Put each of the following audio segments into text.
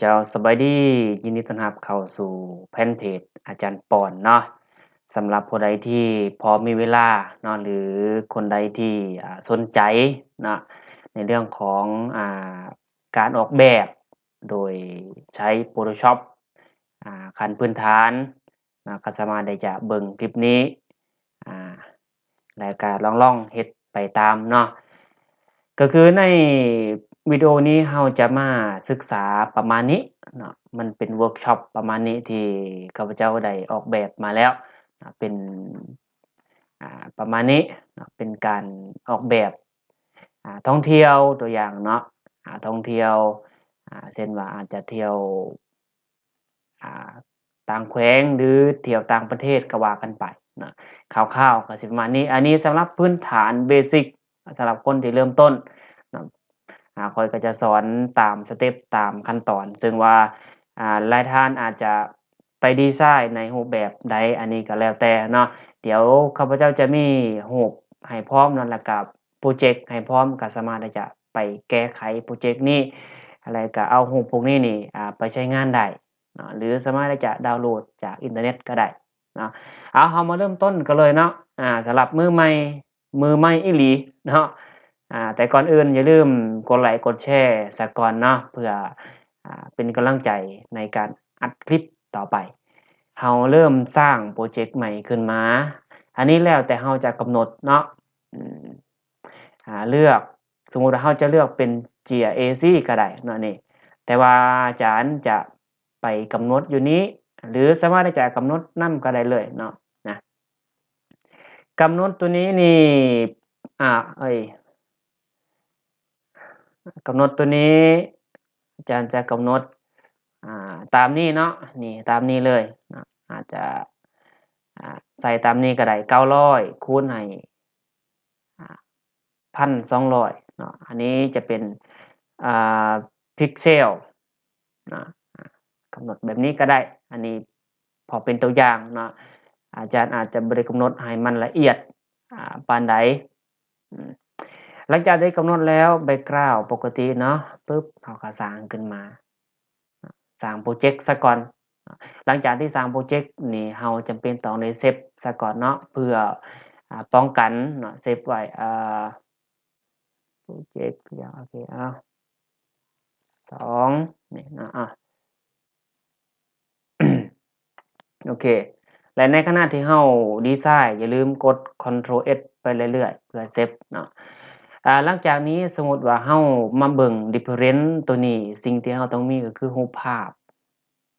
ເຈົ້າ ສະບາຍດີ, ຍິນດີຕ້ອນຮັບເຂົ້າສູ່ແຟນເພຈອາຈານປອນເນາະ. ສຳລັບຜູ້ໃດທີ່ພໍມີເວລາເນາະ ຫຼື ຄົນໃດທີ່ ອ່າ ສົນໃຈເນາະ ໃນເລື່ອງຂອງ ອ່າ ການອອກແບບໂດຍໃຊ້ Photoshop ອ່າ ຂັ້ນພື້ນຖານ ນະ ກໍສາມາດທີ່ຈະເບິ່ງຄລິບນີ້ ອ່າ ແລ້ວກໍລອງໆເຮັດໄປຕາມເນາະ. ກໍຄືໃນວິດີໂອນີ້ເຮົາຈະມາສຶກສາປະມານນີ້ເນາະ, ມັນເປັນເວີກຊັອບປະມານນີ້ທີ່ຂ້າພະເຈົ້າໄດ້ອອກແບບມາແລ້ວເນາະ, ເປັນ ອ່າ ປະມານນີ້ເນາະ, ເປັນການອອກແບບ ອ່າ ທ່ອງທ່ຽວ ຕົວຢ່າງເນາະ, ອ່າ ທ່ອງທ່ຽວ ອ່າ ເຊັ່ນວ່າອາດຈະທ່ຽວ ອ່າ ຕ່າງແຂວງ ຫຼື ທ່ຽວຕ່າງປະເທດກໍວ່າກັນໄປເນາະ. ຄ່າວໆກໍຊິປະມານນີ້. ອັນນີ້ສຳລັບພື້ນຖານເບສິກ ສຳລັບຄົນທີ່ເລີ່ມຕົ້ນເນາະ. ອ່າ ຂ້ອຍກໍຈະສອນຕາມສະເຕັບ ຕາມຂັ້ນຕອນ ເຊິ່ງວ່າ ອ່າ ຫຼາຍທ່ານອາດຈະໄປດີໄຊໃນຮູບແບບໃດ ອັນນີ້ກໍແລ້ວແຕ່ເນາະ. ດຽວຂ້າພະເຈົ້າຈະມີຮູບໃຫ້ພ້ອມເນາະ ແລ້ວກໍໂປຣເຈັກໃຫ້ພ້ອມ ກໍສາມາດທີ່ຈະໄປແກ້ໄຂໂປຣເຈັກນີ້ ແລ້ວກໍເອົາຮູບພວກນີ້ນີ້ ອ່າ ໄປໃຊ້ງານໄດ້ເນາະ ຫຼື ສາມາດທີ່ຈະດາວໂຫຼດຈາກອິນເຕີເນັດກໍໄດ້ເນາະ. ເອົາ ເຮົາມາເລີ່ມຕົ້ນກັນເລີຍເນາະ. ອ່າ ສຳລັບມືໃໝ່ ມືໃໝ່ອີ່ຫຼີເນາະ ອ່າ ແຕ່ກ່ອນອື່ນຢ່າລືມກົດໄລກົດແຊສາກ່ອນເນາະ ເພື່ອ ອ່າ ເປັນກຳລັງໃຈໃນການອັດຄລິບຕໍ່ໄປ. ເຮົາເລີ່ມສ້າງໂປຣເຈັກໃໝ່ຂຶ້ນມາ. ອັນນີ້ແລ້ວແຕ່ເຮົາຈະກຳນົດເນາະ ອາ ອ່າ ເລືອກ ສົມມຸດວ່າເຮົາຈະເລືອກເປັນເຈ້ຍເອສີ່ກໍໄດ້ເນາະນີ້, ແຕ່ວ່າອາຈານຈະໄປກຳນົດຢູ່ນີ້ ຫຼື ສາມາດທີ່ຈະກຳນົດນຳກໍໄດ້ເລີຍເນາະ ນະ. ກຳນົດຕົວນີ້ນີ້ ອ່າ ເອີຍ ກຳນົດຕົວນີ້ ອາຈານຈະກຳນົດ ອ່າ ຕາມນີ້ເນາະ ນີ້ ຕາມນີ້ເລີຍເນາະ. ອາດຈະ ອ່າ ໃສ່ຕາມນີ້ກໍໄດ້ ເກົ້າຮ້ອຍ ຄູນໃຫ້ ອ່າ ພັນສອງຮ້ອຍເນາະ. ອັນນີ້ຈະເປັນ ອ່າ ພິກເຊວເນາະ ກຳນົດແບບນີ້ກໍໄດ້. ອັນນີ້ພໍເປັນຕົວຢ່າງເນາະ, ອາຈານອາດຈະບໍ່ໄດ້ກຳນົດໃຫ້ມັນລະອຽດ ອ່າ ປານໃດ. ອາ ຫຼັງຈາກທີ່ກຳນົດແລ້ວ ແບັກກຣາວປົກກະຕິເນາະ ປຶບ ເຮົາກໍສ້າງຂຶ້ນມາ ສ້າງໂປຣເຈັກຊະກ່ອນ. ຫຼັງຈາກທີ່ສ້າງໂປຣເຈັກນີ້ ເຮົາຈຳເປັນຕ້ອງໄດ້ເຊບຊະກ່ອນເນາະ ເພື່ອ ອ່າ ປ້ອງກັນເນາະ ເຊບໄວ້ ອ່າ ໂປຣເຈັກ ໂອເຄ ເອົາ ສອງ ນີ້ເນາະ ອ່າ ໂອເຄ ແລະ ໃນຂະນະທີ່ເຮົາດີໄຊ ຢ່າລືມກົດ Ctrl S ໄປເລື້ອຍໆ ເພື່ອເຊບເນາະ. ອ່າ ຫຼັງຈາກນີ້ ສົມມຸດວ່າເຮົາມາເບິ່ງ Different ຕົວນີ້ ສິ່ງທີ່ເຮົາຕ້ອງມີກໍຄືຮູບພາບ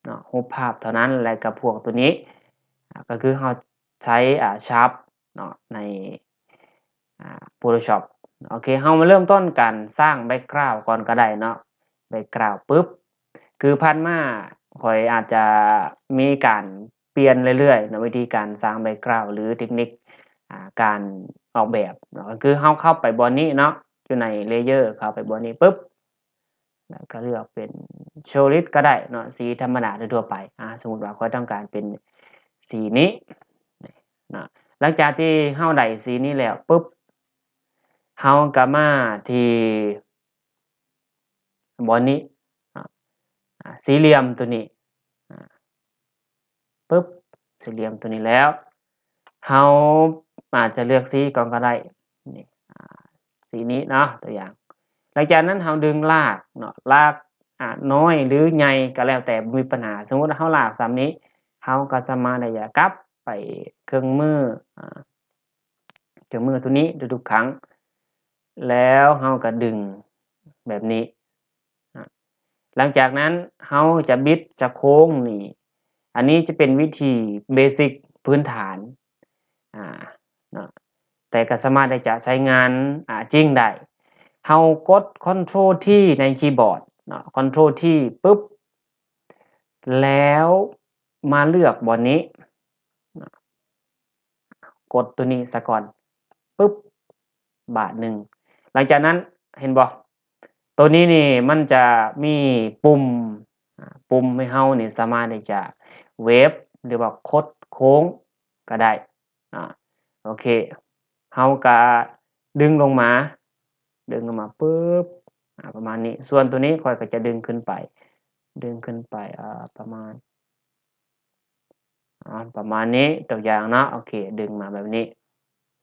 ເນາະ ຮູບພາບເທົ່ານັ້ນ ແລະ ກໍພວກຕົວນີ້ ອ່າ ກໍຄືເຮົາໃຊ້ ອ່າ Sharp ເນາະ ໃນ ອ່າ Photoshop. ໂອເຄ ເຮົາມາເລີ່ມຕົ້ນການສ້າງ Background ກ່ອນກໍໄດ້ເນາະ. Background ປຶບ ຄືຜ່ານມາຂ້ອຍອາດຈະມີການປ່ຽນເລື້ອຍໆເນາະ ວິທີການສ້າງ Background ຫຼື ເຕັກນິກ ອ່າ ການອອກແບບເນາະ. ກໍຄືເຮົາເຂົ້າໄປບ່ອນນີ້ເນາະ ຢູ່ໃນ Layer ເຂົ້າໄປບ່ອນນີ້ປຶບ ແລ້ວກໍເລືອກເປັນ Solid ກໍໄດ້ເນາະ ສີທຳມະດາທົ່ວໆໄປ. ອ່າ ສົມມຸດວ່າຂ້ອຍຕ້ອງການເປັນສີນີ້ເນາະ. ຫຼັງຈາກທີ່ເຮົາໄດ້ສີນີ້ແລ້ວປຶບ ເຮົາກໍມາທີ່ບ່ອນນີ້ເນາະ ອ່າ ສີ່ຫຼ່ຽມຕົວນີ້ ອ່າ ປຶບ ສີ່ຫຼ່ຽມຕົວນີ້ແລ້ວ ເຮົາອາດຈະເລືອກສີກ່ອນກໍໄດ້ ນີ້ ອ່າ ສີນີ້ເນາະ ຕົວຢ່າງ. ຫຼັງຈາກນັ້ນເຮົາດຶງລາກເນາະ ລາກ ອ່າ ນ້ອຍຫຼືໃຫຍ່ກໍແລ້ວແຕ່ ບໍ່ມີບັນຫາ. ສົມມຸດວ່າເຮົາລາກສ່ຳນີ້ ເຮົາກໍສາມາດທີ່ຈະກັບໄປເຄື່ອງມື ອ່າ ເຄື່ອງມືຕົວນີ້ທຸກໆຄັ້ງ ແລ້ວເຮົາກໍດຶງແບບນີ້. ອ່າ ຫຼັງຈາກນັ້ນເຮົາຈະບິດຈະໂຄ້ງນີ້ ອັນນີ້ຈະເປັນວິທີເບສິກພື້ນຖານ ອ່າ ເນາະ ແຕ່ກໍສາມາດທີ່ຈະໃຊ້ງານ ອ່າ ຈິງໄດ້. ເຮົາກົດ Ctrl T ໃນຄີບອດເນາະ Ctrl T ປຶບ ແລ້ວມາເລືອກບ່ອນນີ້ເນາະ ກົດຕົວນີ້ສາກ່ອນ ປຶບ ບາດໜຶ່ງ. ຫຼັງຈາກນັ້ນເຫັນບໍ່ ຕົວນີ້ນີ້ມັນຈະມີປຸ່ມ ອ່າ ປຸ່ມໃຫ້ເຮົານີ້ສາມາດທີ່ຈະເວບ ຫຼືວ່າຄົດໂຄ້ງກໍໄດ້. ອ່າ ໂອເຄ ເຮົາກະດຶງລົງມາ ດຶງລົງມາປຶບ ອ່າ ປະມານນີ້. ສ່ວນຕົວນີ້ຂ້ອຍກໍຈະດຶງຂຶ້ນໄປ ດຶງຂຶ້ນໄປ ອາ ປະມານ ອາ ປະມານນີ້ ຕົວຢ່າງເນາະ. ໂອເຄ ດຶງມາແບບນີ້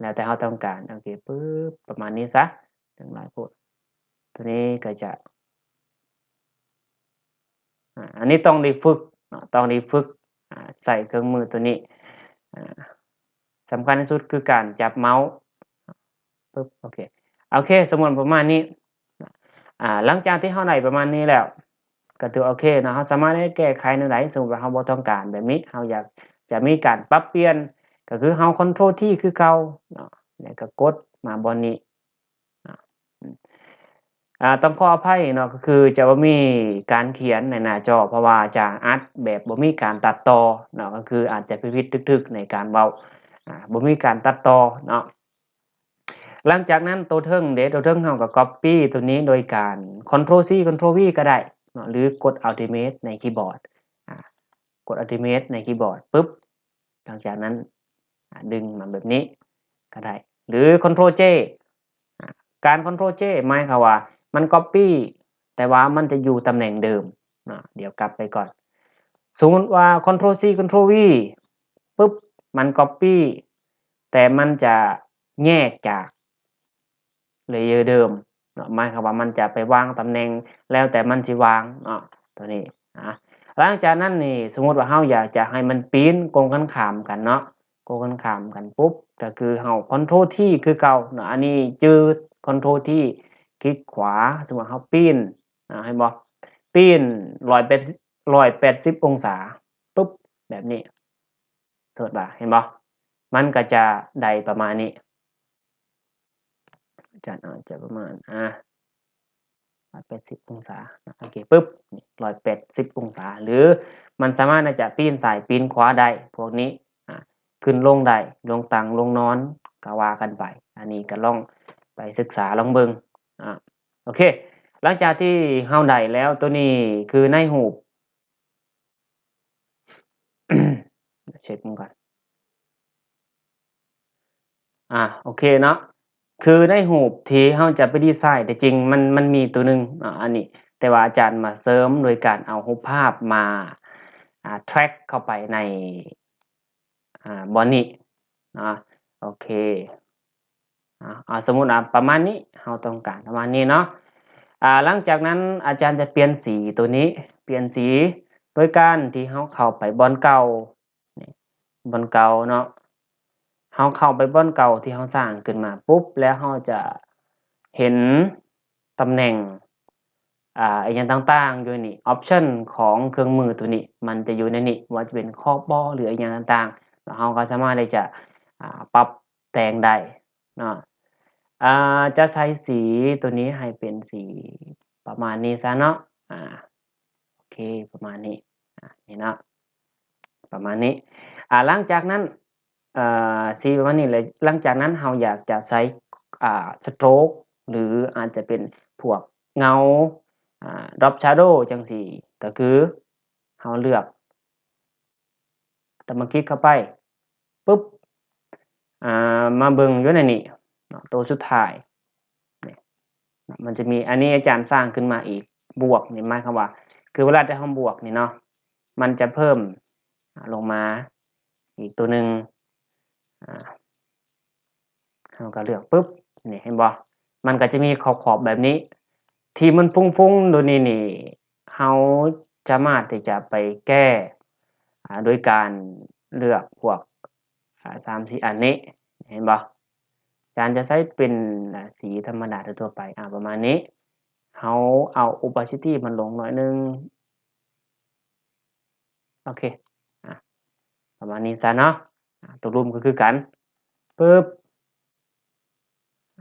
ແລ້ວແຕ່ເຮົາຕ້ອງການ. ໂອເຄ ປຶບ ປະມານນີ້ຊະ ດຶງຫຼາຍໂພດ. ຕົວນີ້ກໍຈະ ອາ ອັນນີ້ຕ້ອງໄດ້ຝຶກເນາະ ຕ້ອງໄດ້ຝຶກ ອາ ໃຊ້ເຄື່ອງມືຕົວນີ້. ອາ ສຳຄັນທີ່ສຸດຄືການຈັບເມົາສ໌ ປຶບ ໂອເຄ ໂອເຄ ສົມມຸດປະມານນີ້. ອາ ຫຼັງຈາກທີ່ເຮົາໄດ້ປະມານນີ້ແລ້ວ ກໍຖືວ່າໂອເຄເນາະ. ເຮົາສາມາດໄດ້ແກ້ໄຂແນວໃດ? ສົມມຸດວ່າເຮົາບໍ່ຕ້ອງການແບບນີ້ ເຮົາຢາກຈະມີການປັບປ່ຽນ ກໍຄືເຮົາ Ctrl T ຄືເກົ່າເນາະ ແລ້ວກໍກົດມາບ່ອນນີ້. ອາ ອາ ຕ້ອງຂໍອະໄພເນາະ ກໍຄືຈະບໍ່ມີການຂຽນໃນໜ້າຈໍ ເພາະວ່າຈະອັດແບບບໍ່ມີການຕັດຕໍ່ເນາະ ກໍຄືອາດຈະຜິດໆຖືກໆໃນການເວົ້າ ອາ ບໍ່ມີການຕັດຕໍ່ເນາະ. ຫຼັງຈາກນັ້ນໂຕເທິງເດ ໂຕເທິງເຮົາກໍ Copy ໂຕນີ້ໂດຍການ Ctrl C Ctrl V ກໍໄດ້ເນາະ ຫຼືກົດ Ultimate ໃນຄີບອດ ອາ ກົດ Ultimate ໃນຄີບອດ ປຶບ ຫຼັງຈາກນັ້ນ ອາ ດຶງມາແບບນີ້ກໍໄດ້ ຫຼື Ctrl J. ອາ ການ Ctrl J ໝາຍຄວາມວ່າມັນ Copy ແຕ່ວ່າມັນຈະຢູ່ຕຳແໜ່ງເດີມເນາະ. ດຽວກັບໄປກ່ອນ. ສົມມຸດວ່າ Ctrl C Ctrl V ປຶບ ມັນ Copy ແຕ່ມັນຈະແຍກຈາກ layer ເດີມເນາະ ໝາຍຄວາມວ່າມັນຈະໄປວາງຕຳແໜ່ງ ແລ້ວແຕ່ມັນຊິວາງເນາະ ຕົວນີ້. ອາ ຫຼັງຈາກນັ້ນນີ້ ສົມມຸດວ່າເຮົາຢາກຈະໃຫ້ມັນປີ້ນກົງກັນຂ້າມກັນເນາະ ກົງກັນຂ້າມກັນປຸບ ກໍຄືເຮົາ Ctrl T ຄືເກົ່າເນາະ. ອັນນີ້ຈື່ Ctrl T ຄລິກຂວາ. ສົມມຸດເຮົາປີ້ນ ອາ ເຫັນບໍ່? ປີ້ນ ຮ້ອຍແປດສິບ ຮ້ອຍແປດສິບອົງສາ ປຶບ ແບບນີ້. ສົມມຸດວ່າ ເຫັນບໍ່? ມັນກໍຈະໄດ້ປະມານນີ້. ອາຈານອາດຈະປະມານ ອາ ຮ້ອຍແປດສິບອົງສາ. ໂອເຄ ປຶບ ນີ້ ຮ້ອຍແປດສິບອົງສາ ຫຼື ມັນສາມາດທີ່ຈະປີ້ນຊ້າຍປີ້ນຂວາໄດ້ ພວກນີ້ ອາ ຂຶ້ນລົງໄດ້ ລົງຕັ່ງລົງນອນ ກໍວ່າກັນໄປ. ອັນນີ້ກໍລອງໄປສຶກສາລອງເບິ່ງ. ອາ ໂອເຄ ຫຼັງຈາກທີ່ເຮົາໄດ້ແລ້ວ ຕົວນີ້ຄືໃນຮູບ ເຊັກມັນກ່ອນ. ອາ ໂອເຄເນາະ ຄືໃນຮູບທີ່ເຮົາຈະໄປດີໄຊນ໌ ແຕ່ຈິງມັນ ມັນມີຕົວໜຶ່ງເນາະ ອັນນີ້ ແຕ່ວ່າອາຈານມາເສີມໂດຍການເອົາຮູບພາບມາ ອາ drag ເຂົ້າໄປໃນ ອາ ບ່ອນນີ້ເນາະ. ໂອເຄ ອາ ເອົາ ສົມມຸດວ່າປະມານນີ້ ເຮົາຕ້ອງການປະມານນີ້ເນາະ. ອາ ຫຼັງຈາກນັ້ນອາຈານຈະປ່ຽນສີຕົວນີ້ ປ່ຽນສີໂດຍການທີ່ເຮົາເຂົ້າໄປບ່ອນເກົ່າ ນີ້ ບ່ອນເກົ່າເນາະ ເຮົາເຂົ້າໄປບ່ອນເກົ່າທີ່ເຮົາສ້າງຂຶ້ນມາປຸບ ແລ້ວເຮົາຈະເຫັນຕຳແໜ່ງ ອາ ອີ່ຫຍັງຕ່າງໆຢູ່ນີ້ option ຂອງເຄື່ອງມືຕົວນີ້ ມັນຈະຢູ່ໃນນີ້ ວ່າຈະເປັນຂອບບໍ່ ຫຼື ອີ່ຫຍັງຕ່າງໆ ແລ້ວເຮົາກໍສາມາດທີ່ຈະ ອາ ປັບແຕ່ງໄດ້ເນາະ. ອາ ຈະໃສ່ສີຕົວນີ້ໃຫ້ເປັນສີປະມານນີ້ຊະເນາະ. ອາ ໂອເຄ ປະມານນີ້ ອາ ນີ້ເນາະ ປະມານນີ້. ອາ ຫຼັງຈາກນັ້ນ ອາ ສີປະມານນີ້ ແລະ ຫຼັງຈາກນັ້ນເຮົາຢາກຈະໃສ່ ອາ stroke ຫຼື ອາດຈະເປັນພວກເງົາ ອາ drop shadow ຈັ່ງຊີ້ ກໍຄືເຮົາເລືອກ double click ເຂົ້າໄປ ປຶບ ອາ ມາເບິ່ງຢູ່ໃນນີ້ເນາະ ໂຕສຸດທ້າຍນີ້ ມັນຈະມີ ອັນນີ້ອາຈານສ້າງຂຶ້ນມາອີກ ບວກນີ້ ໝາຍຄວາມວ່າ ຄືເວລາທີ່ເຮົາບວກນີ້ເນາະ ມັນຈະເພີ່ມ ອາ ລົງມາອີກໂຕໜຶ່ງ. ອາ ເຮົາກໍເລືອກປຶບ ນີ້ເຫັນບໍ່ ມັນກໍຈະມີຂອບໆແບບນີ້ ທີ່ມັນຟຸ້ງໆໂດຍນີ້ນີ້ ເຮົາສາມາດທີ່ຈະໄປແກ້ ອາ ໂດຍການເລືອກພວກ ອາ ສາມສີ່ອັນນີ້ ເຫັນບໍ່ ອາຈານຈະໃຊ້ເປັນ ອາ ສີທຳມະດາທົ່ວໆໄປ ອາ ປະມານນີ້ ເຮົາເອົາ opacity ມັນລົງໜ້ອຍໜຶ່ງ. ໂອເຄ ອາ ປະມານນີ້ຊະເນາະ ອາ ຕົວລຸ່ມກໍຄືກັນ ປຶບ ອ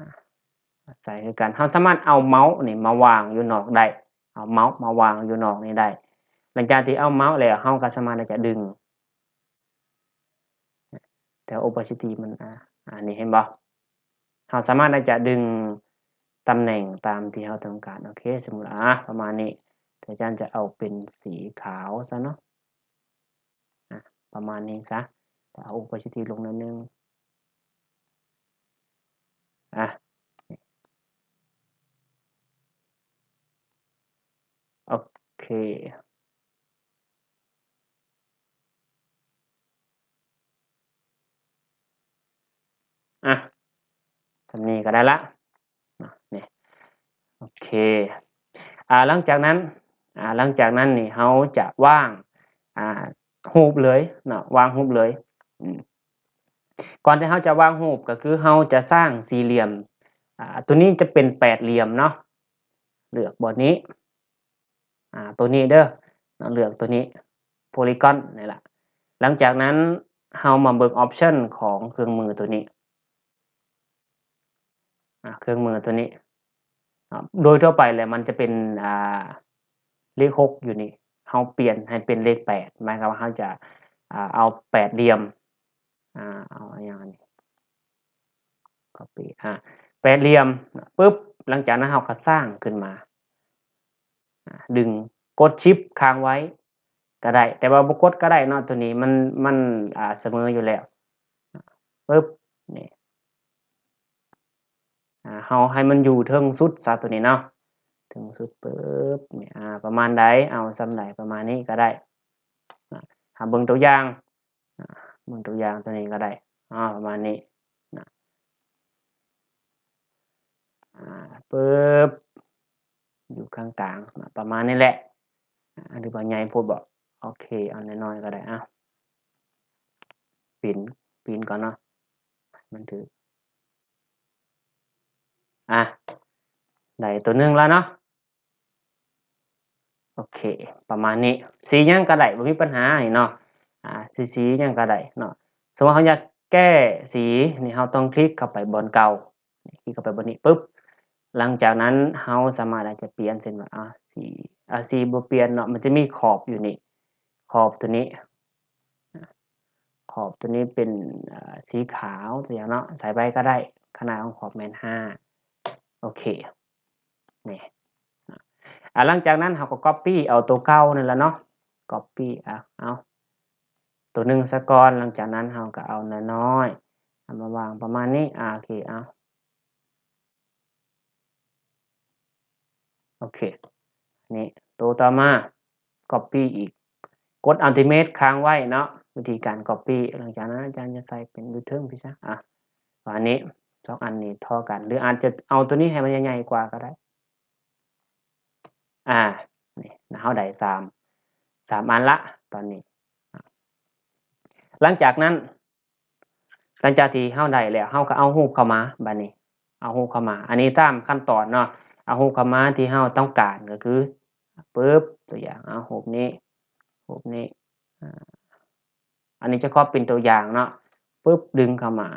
າ ໃສ່ຄືກັນ ເຮົາສາມາດເອົາເມົາສ໌ນີ້ມາວາງຢູ່ນອກໄດ້ ເອົາເມົາສ໌ມາວາງຢູ່ນອກນີ້ໄດ້. ຫຼັງຈາກທີ່ເອົາເມົາສ໌ແລ້ວ ເຮົາກໍສາມາດທີ່ຈະດຶງ ແຕ່ opacity ມັນ ອາ ອັນນີ້ເຫັນບໍ່ ເຮົາສາມາດທີ່ຈະດຶງຕຳແໜ່ງຕາມທີ່ເຮົາຕ້ອງການ. ໂອເຄ ສົມມຸດ ອາ ປະມານນີ້ ອາຈານຈະເອົາເປັນສີຂາວຊະເນາະ ອາ ປະມານນີ້ຊະ ແລ້ວເອົາ opacity ລົງໜ້ອຍໜຶ່ງ ອາ ໂອເຄ ອ່ະ ສ່ຳນີ້ກໍໄດ້ລະເນາະ ນີ້ ໂອເຄ ອ່າ ຫຼັງຈາກນັ້ນ ອ່າ ຫຼັງຈາກນັ້ນນີ້ ເຮົາຈະວາງ ອ່າ ຮູບເລີຍເນາະ ວາງຮູບເລີຍ ອືມ ກ່ອນທີ່ເຮົາຈະວາງຮູບ ກໍຄືເຮົາຈະສ້າງສີ່ຫຼ່ຽມ ອ່າ ຕົວນີ້ຈະເປັນແປດຫຼ່ຽມເນາະ ເລືອກບ່ອນນີ້ ອ່າ ຕົວນີ້ເດີເນາະ ເລືອກຕົວນີ້ ໂພລີກອນ ນີ້ລະ ຫຼັງຈາກນັ້ນເຮົາມາເບິ່ງອອບຊັນຂອງເຄື່ອງມືຕົວນີ້ ອ່າ ເຄື່ອງມືຕົວນີ້ເນາະ ໂດຍທົ່ວໄປແລ້ວມັນຈະເປັນ ອ່າ ເລກຫົກຢູ່ນີ້ ເຮົາປ່ຽນໃຫ້ເປັນເລກແປດ ໝາຍຄວາມວ່າເຮົາຈະ ອ່າ ເອົາແປດຫຼ່ຽມ ອ່າ ເອົາຫຍັງອັນນີ້ ກັອບປີ້ ອ່າ ແປດຫຼ່ຽມປຶບ ຫຼັງຈາກນັ້ນເຮົາກໍສ້າງຂຶ້ນມາ ອ່າ ດຶງ ກົດຊິບຄ້າງໄວ້ກໍໄດ້ ແຕ່ວ່າບໍ່ກົດກໍໄດ້ເນາະ ຕົວນີ້ມັນ ມັນ ອ່າ ສະເໝີຢູ່ແລ້ວ ປຶບ ນີ້ ອ່າ ເຮົາໃຫ້ມັນຢູ່ເທິງສຸດຊະ ຕົວນີ້ເນາະ ເທິງສຸດປຶບ ນີ້ ອ່າ ປະມານໃດ ເອົາສ່ຳໃດ ປະມານນີ້ກໍໄດ້ ອ່າ ເບິ່ງຕົວຢ່າງ ອ່າ ເບິ່ງຕົວຢ່າງຕົວນີ້ກໍໄດ້ ອ່າ ປະມານນີ້ນະ ອ່າ ປຶບ ຢູ່ກາງໆນະ ປະມານນີ້ແຫຼະ ອ່າ ຫຼືວ່າໃຫຍ່ໂພດບໍ? ໂອເຄ ເອົານ້ອຍໆກໍໄດ້ ອ່າ ປິ່ນ ປິ່ນກ່ອນເນາະ ໃຫ້ມັນຖືກ ອ່າ ໄດ້ຕົວໜຶ່ງແລ້ວເນາະ. ໂອເຄ ປະມານນີ້ ສີຫຍັງກໍໄດ້ ບໍ່ມີບັນຫານີ້ເນາະ ອ່າ ສີ ສີຫຍັງກໍໄດ້ເນາະ ສົມມຸດເຮົາຢາກແກ້ສີນີ້ ເຮົາຕ້ອງຄລິກເຂົ້າໄປບ່ອນເກົ່າ ຄລິກເຂົ້າໄປບ່ອນນີ້ປຶບ ຫຼັງຈາກນັ້ນເຮົາສາມາດອາດຈະປ່ຽນ ເຊັ່ນວ່າ ອ່າ ສີ ອ່າ ສີບໍ່ປ່ຽນເນາະ ມັນຈະມີຂອບຢູ່ນີ້ ຂອບຕົວນີ້ ຂອບຕົວນີ້ເປັນ ອ່າ ສີຂາວ ຕົວຢ່າງເນາະ ໃສ່ໄວ້ກໍໄດ້ ຂະໜາດຂອງຂອບແມ່ນຫ້າ ໂອເຄ ນີ້ ອ່າ ຫຼັງຈາກນັ້ນເຮົາກໍກັອບປີ້ເອົາຕົວເກົ່ານັ້ນລະເນາະ ກັອບປີ້ ອ່າ ເອົາຕົວໜຶ່ງຊະກ່ອນ ຫຼັງຈາກນັ້ນເຮົາກໍເອົານ້ອຍໆ ເອົາມາວາງປະມານນີ້ ອ່າ ໂອເຄ ເອົາ ໂອເຄ ນີ້ ໂຕຕໍ່ມາ ກັອບປີ້ອີກ ກົດອັນຕິເມດຄ້າງໄວ້ເນາະ ວິທີການກັອບປີ້ ຫຼັງຈາກນັ້ນອາຈານຈະໃສ່ເປັນຢູ່ເທິງພີ້ຊະ ອ່າ ປະມານນີ້ ສອງອັນນີ້ທໍ່ກັນ ຫຼືອາດຈະເອົາຕົວນີ້ໃຫ້ມັນໃຫຍ່ໆກວ່າກໍໄດ້ ອ່າ ນີ້ ເຮົາໄດ້ສາມ ສາມອັນລະຕອນນີ້ ຫຼັງຈາກນັ້ນ ຫຼັງຈາກທີ່ເຮົາໄດ້ແລ້ວ ເຮົາກໍເອົາຮູບເຂົ້າມາ ບາດນີ້ເອົາຮູບເຂົ້າມາ ອັນນີ້ຕາມຂັ້ນຕອນເນາະ ເອົາຮູບເຂົ້າມາທີ່ເຮົາຕ້ອງການ ກໍຄື ປຶບ ຕົວຢ່າງ ເອົາຮູບນີ້ ຮູບນີ້ ອ່າ ອັນນີ້ຈະຂອບເປັນຕົວຢ່າງເນາະ ປຶບ ດຶງເຂົ້າມາ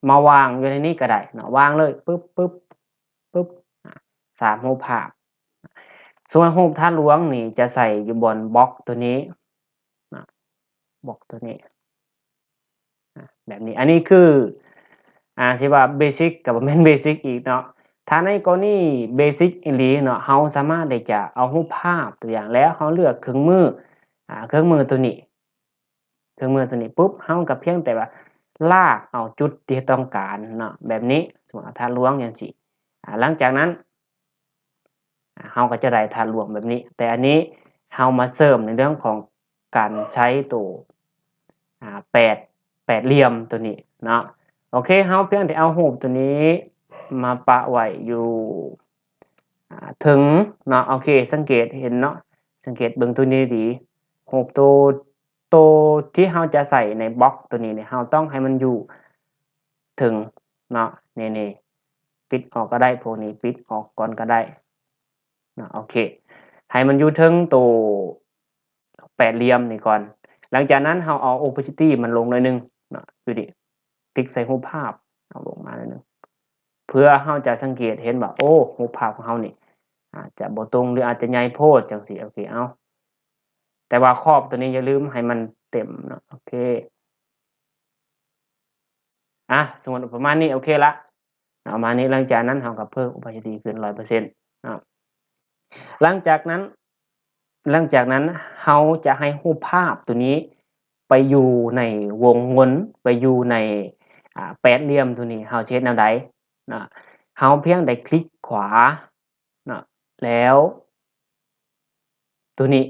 ມາວາງຢູ່ໃນນີ້ກໍໄດ້ເນາະ ວາງເລີຍ ປຶບ ປຶບ ປຶບ ອ່າ ສາມຮູບພາບ ສ່ວນຮູບທາດຫຼວງນີ້ຈະໃສ່ຢູ່ບ່ອນບລັອກຕົວນີ້ ນະ ບລັອກຕົວນີ້ ນະ ແບບນີ້ ອັນນີ້ຄື ອ່າ ຊິວ່າເບສິກກໍບໍ່ແມ່ນເບສິກອີກເນາະ ຖ້າໃນກໍລະນີເບສິກອີ່ຫຼີເນາະ ເຮົາສາມາດທີ່ຈະເອົາຮູບພາບຕົວຢ່າງ ແລ້ວເຮົາເລືອກເຄື່ອງມື ອ່າ ເຄື່ອງມືຕົວນີ້ ເຄື່ອງມືຕົວນີ້ປຸບ ເຮົາກໍພຽງແຕ່ວ່າລາກເອົາຈຸດທີ່ຕ້ອງການເນາະ ແບບນີ້ ສົມມຸດວ່າທາດຫຼວງຈັ່ງຊີ້ ອ່າ ຫຼັງຈາກນັ້ນ ອ່າ ເຮົາກໍຈະໄດ້ທາດຫຼວງແບບນີ້ ແຕ່ອັນນີ້ເຮົາມາເສີມໃນເລື່ອງຂອງການໃຊ້ໂຕ ອ່າ ແປດ ແປດຫຼ່ຽມຕົວນີ້ເນາະ ໂອເຄ ເຮົາພຽງແຕ່ເອົາຮູບຕົວນີ້ມາປະໄວ້ຢູ່ ອ່າ ເທິງເນາະ ໂອເຄ ສັງເກດເຫັນເນາະ ສັງເກດເບິ່ງຕົວນີ້ດີ ຮູບໂຕ ໂຕທີ່ເຮົາຈະໃສ່ໃນບລັອກຕົວນີ້ນີ້ ເຮົາຕ້ອງໃຫ້ມັນຢູ່ເທິງເນາະ ນີ້ໆ ປິດອອກກໍໄດ້ ພວກນີ້ປິດອອກກ່ອນກໍໄດ້ເນາະ ໂອເຄ ໃຫ້ມັນຢູ່ເທິງໂຕແປດຫຼ່ຽມນີ້ກ່ອນ ຫຼັງຈາກນັ້ນເຮົາເອົາໂອເປຊິຕີ້ມັນລົງໜ້ອຍໜຶ່ງເນາະ ຢູ່ນີ້ ຄລິກໃສ່ຮູບພາບ ເອົາລົງມາໜ້ອຍໜຶ່ງ ເພື່ອເຮົາຈະສັງເກດເຫັນວ່າ ໂອ້ ຮູບພາບຂອງເຮົານີ້ ອາດຈະບໍ່ຕົງ ຫຼືອາດຈະໃຫຍ່ໂພດ ຈັ່ງຊີ້ ໂອເຄ ເອົາ ແຕ່ວ່າຂອບຕົວນີ້ຢ່າລືມໃຫ້ມັນເຕັມເນາະ ໂອເຄ ອ່າ ສົມມຸດປະມານນີ້ ໂອເຄລະ ປະມານນີ້ ຫຼັງຈາກນັ້ນເຮົາກໍເພີ່ມໂອເປຊິຕີ້ຂຶ້ນຮ້ອຍເປີເຊັນເນາະ ຫຼັງຈາກນັ້ນ ຫຼັງຈາກນັ້ນເຮົາຈະໃຫ້ຮູບພາບຕົວນີ້ໄປຢູ່ໃນວົງວົນ ໄປຢູ່ໃນ ອ່າ ແປດຫຼ່ຽມຕົວນີ້ ເຮົາຊິເຮັດແນວໃດເນາະ ເຮົາພຽງແຕ່ຄລິກຂວາ ເນາະ ແລ້ວຕົວນີ້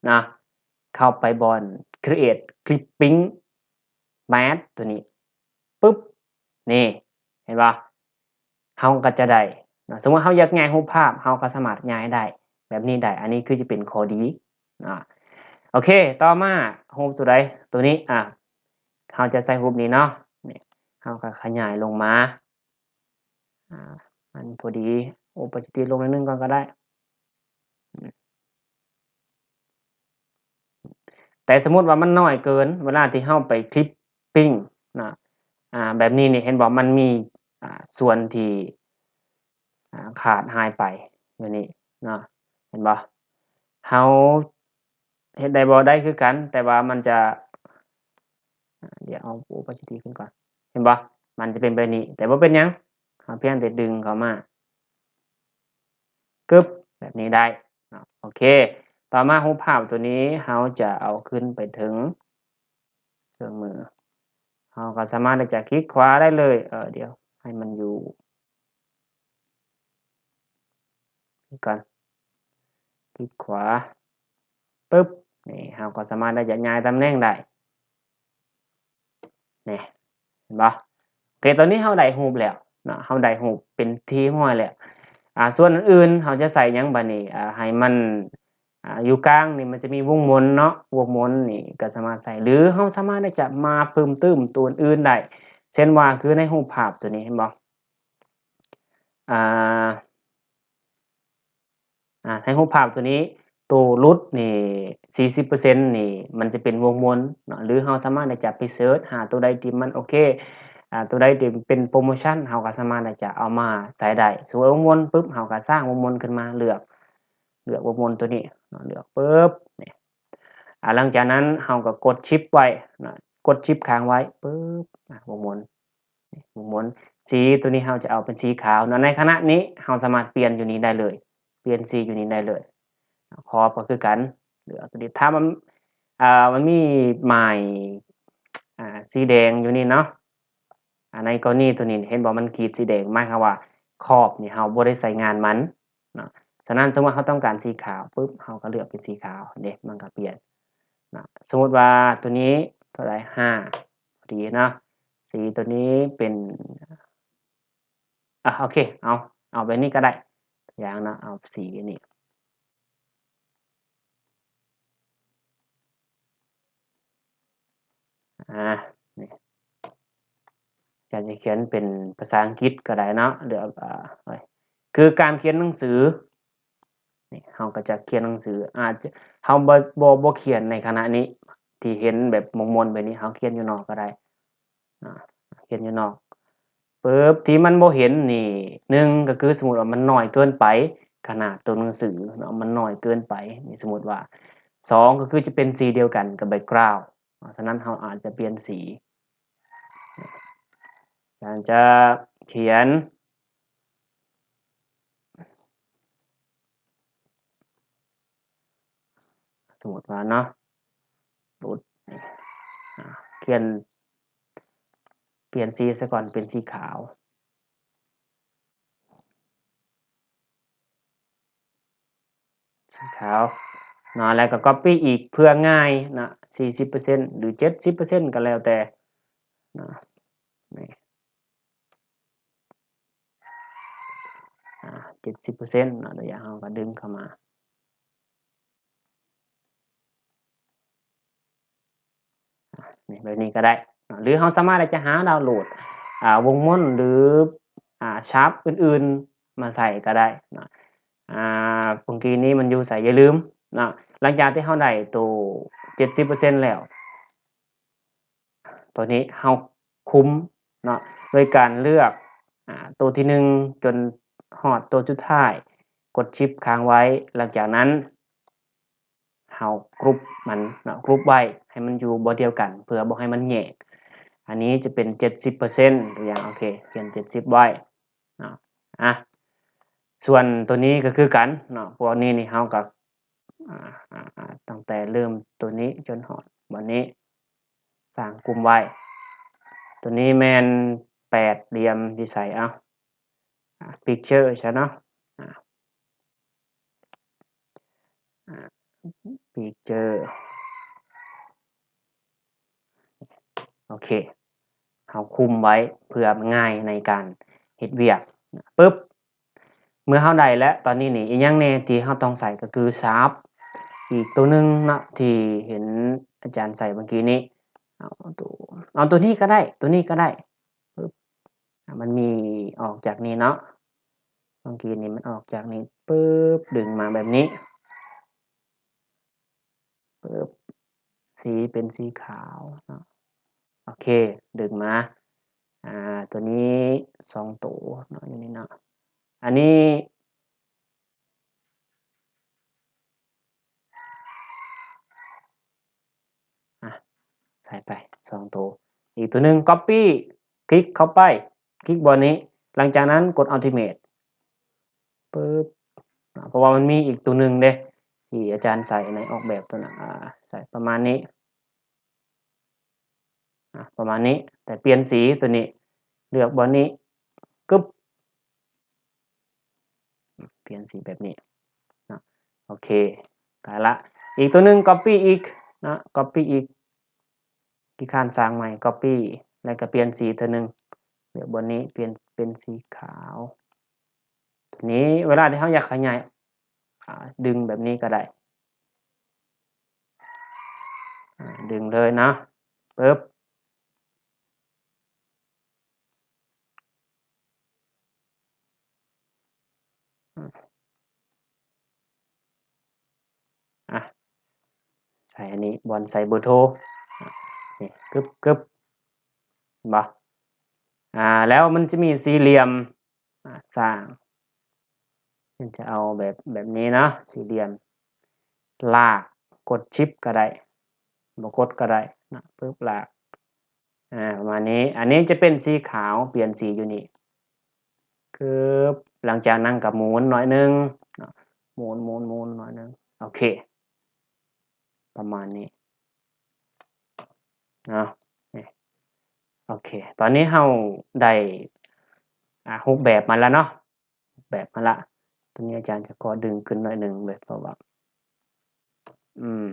ນະ ເຂົ້າໄປບ່ອນ create clipping mask ຕົວນີ້ປຶບ ນີ້ ເຫັນບໍ່? ເຮົາກໍຈະໄດ້ເນາະ ສົມມຸດເຮົາຢາກຍ້າຍຮູບພາບ ເຮົາກໍສາມາດຍ້າຍໄດ້ແບບນີ້ໄດ້ ອັນນີ້ຄືຈະເປັນຂໍ້ດີເນາະ. ໂອເຄ ຕໍ່ມາຮູບຕົວໃດ? ຕົວນີ້ ອ່າ ເຮົາຈະໃສ່ຮູບນີ້ເນາະ ນີ້ ເຮົາກໍຂະຫຍາຍລົງມາ ອ່າ ມັນພໍດີ ໂອປາຊິຕີ້ລົງໜ້ອຍໜຶ່ງກ່ອນກໍໄດ້. ແຕ່ສົມມຸດວ່າມັນນ້ອຍເກີນ ເວລາທີ່ເຮົາໄປຄລິບປີ້ງນະ ອ່າ ແບບນີ້ນີ້ ເຫັນບໍ່? ມັນມີ ອ່າ ສ່ວນທີ່ ອ່າ ຂາດຫາຍໄປຢູ່ນີ້ເນາະ ເຫັນບໍ່? ເຮົາເຮັດໄດ້ບໍ່? ໄດ້ຄືກັນ ແຕ່ວ່າມັນຈະ ອ່າ ດຽວເອົາໂອປາຊິຕີ້ຂຶ້ນກ່ອນ ເຫັນບໍ່? ມັນຈະເປັນແບບນີ້ ແຕ່ບໍ່ເປັນຫຍັງ ເຮົາພຽງແຕ່ດຶງເຂົ້າມາ ກຶບ ແບບນີ້ໄດ້ເນາະ. ໂອເຄ ຕໍ່ມາຮູບພາບຕົວນີ້ ເຮົາຈະເອົາຂຶ້ນໄປເທິງເຄື່ອງມື ເຮົາກໍສາມາດທີ່ຈະຄລິກຂວາໄດ້ເລີຍ ເອີ ດຽວໃຫ້ມັນຢູ່ ນີ້ກ່ອນ ຄລິກຂວາ ປຶບ ນີ້ ເຮົາກໍສາມາດທີ່ຈະຍ້າຍຕຳແໜ່ງໄດ້ ນີ້ ເຫັນບໍ່? ໂອເຄ ຕອນນີ້ເຮົາໄດ້ຮູບແລ້ວເນາະ ເຮົາໄດ້ຮູບເປັນທີ່ຮຽບຮ້ອຍແລ້ວ. ອ່າ ສ່ວນອື່ນໆ ເຮົາຈະໃສ່ຫຍັງບາດນີ້? ອ່າ ໃຫ້ມັນ ອ່າ ຢູ່ກາງນີ້ ມັນຈະມີວົງມົນເນາະ ວົງມົນນີ້ກໍສາມາດໃສ່ ຫຼື ເຮົາສາມາດທີ່ຈະມາເພີ່ມເຕີມຕົວອື່ນໄດ້ ເຊັ່ນວ່າ ຄືໃນຮູບພາບຕົວນີ້ ເຫັນບໍ່? ອ່າ ອ່າ ໃນຮູບພາບຕົວນີ້ ໂຕຫຼຸດນີ້ ສີ່ສິບເປີເຊັນນີ້ ມັນຈະເປັນວົງມົນເນາະ ຫຼື ເຮົາສາມາດທີ່ຈະໄປເສີດຫາຕົວໃດທີ່ມັນໂອເຄ ອ່າ ຕົວໃດທີ່ເປັນໂປຣໂມຊັນ ເຮົາກໍສາມາດທີ່ຈະເອົາມາໃສ່ໄດ້. ສົມມຸດວົງມົນປຶບ ເຮົາກໍສ້າງວົງມົນຂຶ້ນມາ ເລືອກ ເລືອກວົງມົນຕົວນີ້ເນາະ ເລືອກປຶບ ນີ້ ອ່າ ຫຼັງຈາກນັ້ນເຮົາກໍກົດຊິບໄວ້ເນາະ ກົດຊິບຄ້າງໄວ້ປຶບ ອ່າ ວົງມົນ ວົງມົນ ສີຕົວນີ້ເຮົາຈະເອົາເປັນສີຂາວເນາະ. ໃນຂະນະນີ້ເຮົາສາມາດປ່ຽນຢູ່ນີ້ໄດ້ເລີຍ ປ່ຽນສີຢູ່ນີ້ໄດ້ເລີຍ. ຂອບກໍຄືກັນ ເລືອກຕົວນີ້ ຖ້າມັນ ອ່າ ມັນມີໝາຍ ອ່າ ສີແດງຢູ່ນີ້ເນາະ ອ່າ ໃນກໍລະນີຕົວນີ້ ເຫັນບໍ່? ມັນຂີດສີແດງ ໝາຍຄວາມວ່າຂອບນີ້ເຮົາບໍ່ໄດ້ໃຊ້ງານມັນເນາະ. ສະນັ້ນ ສົມມຸດເຮົາຕ້ອງການສີຂາວປຶບ ເຮົາກໍເລືອກເປັນສີຂາວ ເດ້ ມັນກໍປ່ຽນເນາະ. ສົມມຸດວ່າຕົວນີ້ເທົ່າໃດ? ຫ້າ ພໍດີເນາະ. ສີຕົວນີ້ເປັນ ອ່າ ໂອເຄ ເອົາ ເອົາແບບນີ້ກໍໄດ້ ຢ່າງເນາະ ເອົາສີນີ້ ອ່າ ນີ້ ອາຈານຈະຂຽນເປັນພາສາອັງກິດກໍໄດ້ເນາະ ຫຼື ອ່າ ຄືການຂຽນໜັງສື ນີ້ ເຮົາກໍຈະຂຽນໜັງສື ອາດຈະ ເຮົາບໍ່ ບໍ່ ບໍ່ຂຽນໃນຂະນະນີ້ ທີ່ເຫັນແບບມົນໆແບບນີ້ ເຮົາຂຽນຢູ່ນອກກໍໄດ້ ອາ ຂຽນຢູ່ນອກປຶບ ທີ່ມັນບໍ່ເຫັນນີ້ ໜຶ່ງ ກໍຄືສົມມຸດວ່າມັນນ້ອຍເກີນໄປ ຂະໜາດຕົວໜັງສືເນາະ ມັນນ້ອຍເກີນໄປ ນີ້ ສົມມຸດວ່າ ສອງ ກໍຄືຈະເປັນສີດຽວກັນກັບແບັກກຣາວ ສະນັ້ນເຮົາອາດຈະປ່ຽນສີ ອາຈານຈະຂຽນ ສົມມຸດວ່າເນາະ ຫຼຸດ ອາ ຂຽນ ປ່ຽນສີຊະກ່ອນເປັນສີຂາວ ສີຂາວເນາະ ແລ້ວກໍກັອບປີ້ອີກເພື່ອງ່າຍເນາະ ສີ່ສິບເປີເຊັນ ຫຼື ເຈັດສິບເປີເຊັນ ກໍແລ້ວແຕ່ເນາະ ນີ້ ອາ ເຈັດສິບເປີເຊັນເນາະ ຕົວຢ່າງເຮົາກໍດຶງເຂົ້າມາ ອາ ນີ້ ແບບນີ້ກໍໄດ້ເນາະ ຫຼື ເຮົາສາມາດທີ່ຈະຫາດາວໂຫຼດ ອາ ວົງມົນ ຫຼື ອາ ຊາບອື່ນໆມາໃສ່ກໍໄດ້ເນາະ ອາ ເມື່ອກີ້ນີ້ມັນຢູ່ໃສ ຢ່າລືມເນາະ ຫຼັງຈາກທີ່ເຮົາໄດ້ໂຕເຈັດສິບເປີເຊັນແລ້ວ ຕົວນີ້ເຮົາຄຸມເນາະ ໂດຍການເລືອກ ອາ ໂຕທີໜຶ່ງຈົນຮອດໂຕສຸດທ້າຍ ກົດຊິບຄ້າງໄວ້ ຫຼັງຈາກນັ້ນເຮົາກຣຸບມັນເນາະ ກຣຸບໄວ້ໃຫ້ມັນຢູ່ບ່ອນດຽວກັນ ເພື່ອບໍ່ໃຫ້ມັນແຍກ ອັນນີ້ຈະເປັນເຈັດສິບເປີເຊັນ ຕົວຢ່າງ ໂອເຄ ຂຽນເຈັດສິບໄວ້ເນາະ ອາ ສ່ວນຕົວນີ້ກໍຄືກັນເນາະ ພວກນີ້ນີ້ເຮົາກໍ ອາ ອາ ອາ ຕັ້ງແຕ່ເລີ່ມຕົວນີ້ຈົນຮອດບ່ອນນີ້ ສ້າງກຸ່ມໄວ້ ຕົວນີ້ແມ່ນແປດຫຼ່ຽມທີ່ໃສ່ ເອົາ ອາ picture ຊະເນາະ ອາ ອາ picture ໂອເຄ ເຮົາຄຸມໄວ້ເພື່ອມັນງ່າຍໃນການເຮັດວຽກ. ປຶບ ເມື່ອເຮົາໄດ້ແລ້ວ ຕອນນີ້ນີ້ ອີຫຍັງແດ່ທີ່ເຮົາຕ້ອງໃສ່ ກໍຄື Sharp ອີກຕົວໜຶ່ງເນາະ ທີ່ເຫັນອາຈານໃສ່ເມື່ອກີ້ນີ້. ເອົາຕົວ ເອົາຕົວນີ້ກໍໄດ້ ຕົວນີ້ກໍໄດ້. ປຶບ ມັນມີອອກຈາກນີ້ເນາະ ເມື່ອກີ້ນີ້ມັນອອກຈາກນີ້ ປຶບ ດຶງມາແບບນີ້ ປຶບ ສີເປັນສີຂາວເນາະ. ໂອເຄ ດຶງມາ ອ່າ ຕົວນີ້ສອງໂຕເນາະ ຢູ່ນີ້ເນາະ. ອັນນີ້ ອ່ະ ໃສ່ໄປສອງໂຕ. ອີກຕົວໜຶ່ງ Copy ຄລິກເຂົ້າໄປ ຄລິກບ່ອນນີ້ ຫຼັງຈາກນັ້ນກົດ Ultimate ປຶບ ເພາະວ່າມັນມີອີກຕົວໜຶ່ງເດ້ ທີ່ອາຈານໃສ່ໃນອອກແບບຕົວນັ້ນ ອ່າ ໃສ່ປະມານນີ້ ອ່າ ປະມານນີ້ ແຕ່ປ່ຽນສີຕົວນີ້ ເລືອກບ່ອນນີ້ ກຶບ ປ່ຽນສີແບບນີ້ເນາະ. ໂອເຄ ໄດ້ລະ. ອີກຕົວໜຶ່ງ Copy ອີກເນາະ Copy ອີກ ຂີ້ຄ້ານສ້າງໃໝ່ Copy ແລ້ວກໍປ່ຽນສີເທື່ອໜຶ່ງ ເລືອກບ່ອນນີ້ ປ່ຽນເປັນສີຂາວ. ຕົວນີ້ເວລາທີ່ເຮົາຢາກຂະຫຍາຍ ອ່າ ດຶງແບບນີ້ກໍໄດ້ ອ່າ ດຶງເລີຍເນາະ ປຶບ ອາ ໃສ່ອັນນີ້ ບ່ອນໃສ່ເບີໂທ ນີ້ ກຶບໆ ເຫັນບໍ່? ອາ ແລ້ວມັນຈະມີສີ່ຫຼ່ຽມ ອາ ສ້າງ ມັນຈະເອົາແບບ ແບບນີ້ເນາະ ສີ່ຫຼ່ຽມ ລາກ ກົດ Shift ກໍໄດ້ ບໍ່ກົດກໍໄດ້ເນາະ ປຶບ ລາກ ອາ ປະມານນີ້. ອັນນີ້ຈະເປັນສີຂາວ ປ່ຽນສີຢູ່ນີ້ ກຶບ ຫຼັງຈາກນັ້ນກໍໝູນໜ້ອຍໜຶ່ງເນາະ ໝູນ ໝູນ ໝູນໜ້ອຍໜຶ່ງ ໂອເຄ ປະມານນີ້ເນາະ ນີ້ ໂອເຄ ຕອນນີ້ເຮົາໄດ້ ອາ ຮູບແບບມາແລ້ວເນາະ ແບບມາລະ ຕົວນີ້ອາຈານຈະຂໍດຶງຂຶ້ນໜ້ອຍໜຶ່ງເລີຍ ເພາະວ່າ ອືມ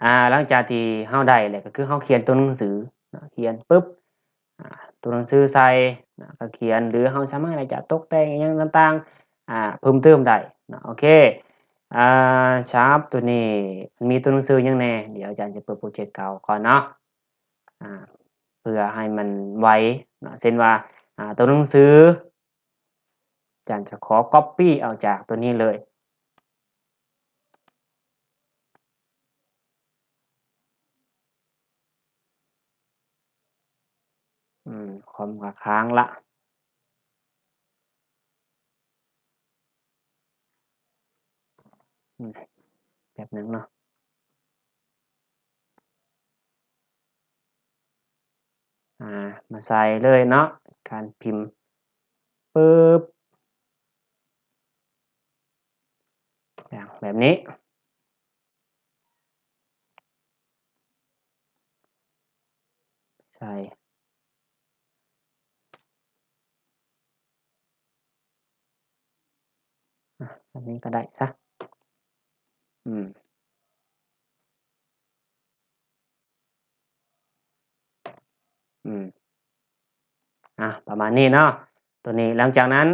ອາ ຫຼັງຈາກທີ່ເຮົາໄດ້ແລ້ວ ກໍຄືເຮົາຂຽນຕົວໜັງສືເນາະ ຂຽນປຶບ ອາ ຕົວໜັງສືໃສ່ເນາະ ກໍຂຽນ ຫຼືເຮົາສາມາດທີ່ຈະຕົກແຕ່ງອີ່ຫຍັງຕ່າງໆ ອາ ເພີ່ມເຕີມໄດ້ເນາະ. ໂອເຄ ອາ Sharp ຕົວນີ້ມີຕົວໜັງສືຫຍັງແດ່? ດຽວອາຈານຈະເປີດໂປຣເຈັກເກົ່າກ່ອນເນາະ ອາ ເພື່ອໃຫ້ມັນໄວເນາະ ເຊັ່ນວ່າ ອາ ຕົວໜັງສື ອາຈານຈະຂໍ Copy ເອົາຈາກຕົວນີ້ເລີຍ ອືມ ຄອມກໍຄ້າງລະ ອືມ ແປັບໜຶ່ງເນາະ ອາ ມາໃສ່ເລີຍເນາະ ການພິມ ປຶບ ຢ່າງແບບນີ້ ໃສ່ ອາ ແບບນີ້ກໍໄດ້ຊະ ອືມ ອືມ ອາ ປະມານນີ້ເນາະ ຕົວນີ້ ຫຼັງຈາກນັ້ນ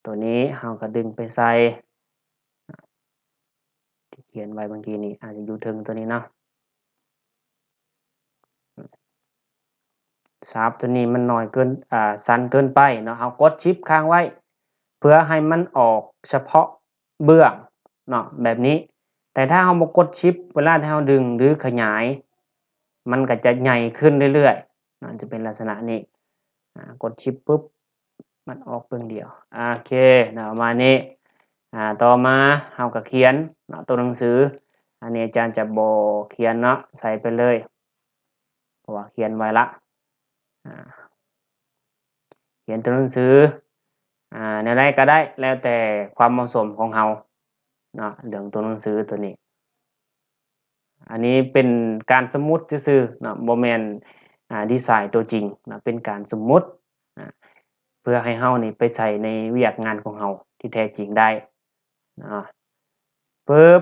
ຕົວນີ້ເຮົາກໍດຶງໄປໃສ່ ທີ່ຂຽນໄວ້ເມື່ອກີ້ນີ້ ອາດຈະຢູ່ເທິງຕົວນີ້ເນາະ Sharp ຕົວນີ້ມັນໜ້ອຍເກີນ ອາ ສັ້ນເກີນໄປເນາະ ເຮົາກົດ Shift ຄ້າງໄວ້ ເພື່ອໃຫ້ມັນອອກສະເພາະເບື້ອງເນາະ ແບບນີ້ ແຕ່ຖ້າເຮົາບໍ່ກົດ Shift ເວລາທີ່ເຮົາດຶງ ຫຼື ຂະຫຍາຍ ມັນກໍຈະໃຫຍ່ຂຶ້ນເລື້ອຍໆເນາະ ຈະເປັນລັກສະນະນີ້ ອາ ກົດ Shift ປຶບ ມັນອອກເບື້ອງດຽວ ໂອເຄເນາະ ປະມານນີ້ ອາ ຕໍ່ມາເຮົາກໍຂຽນເນາະ ຕົວໜັງສື ອັນນີ້ອາຈານຈະບໍ່ຂຽນເນາະ ໃສ່ໄປເລີຍ ເພາະວ່າຂຽນໄວ້ລະ ອາ ຂຽນຕົວໜັງສື ອາ ແນວໃດກໍໄດ້ ແລ້ວແຕ່ຄວາມເໝາະສົມຂອງເຮົາເນາະ ເລື່ອງຕົວໜັງສືຕົວນີ້ ອັນນີ້ເປັນການສົມມຸດຊື່ໆເນາະ ບໍ່ແມ່ນ ອາ ດີໄຊຕົວຈິງເນາະ ເປັນການສົມມຸດ ອາ ເພື່ອໃຫ້ເຮົານີ້ໄປໃຊ້ໃນວຽກງານຂອງເຮົາທີ່ແທ້ຈິງໄດ້ເນາະ ປຶບ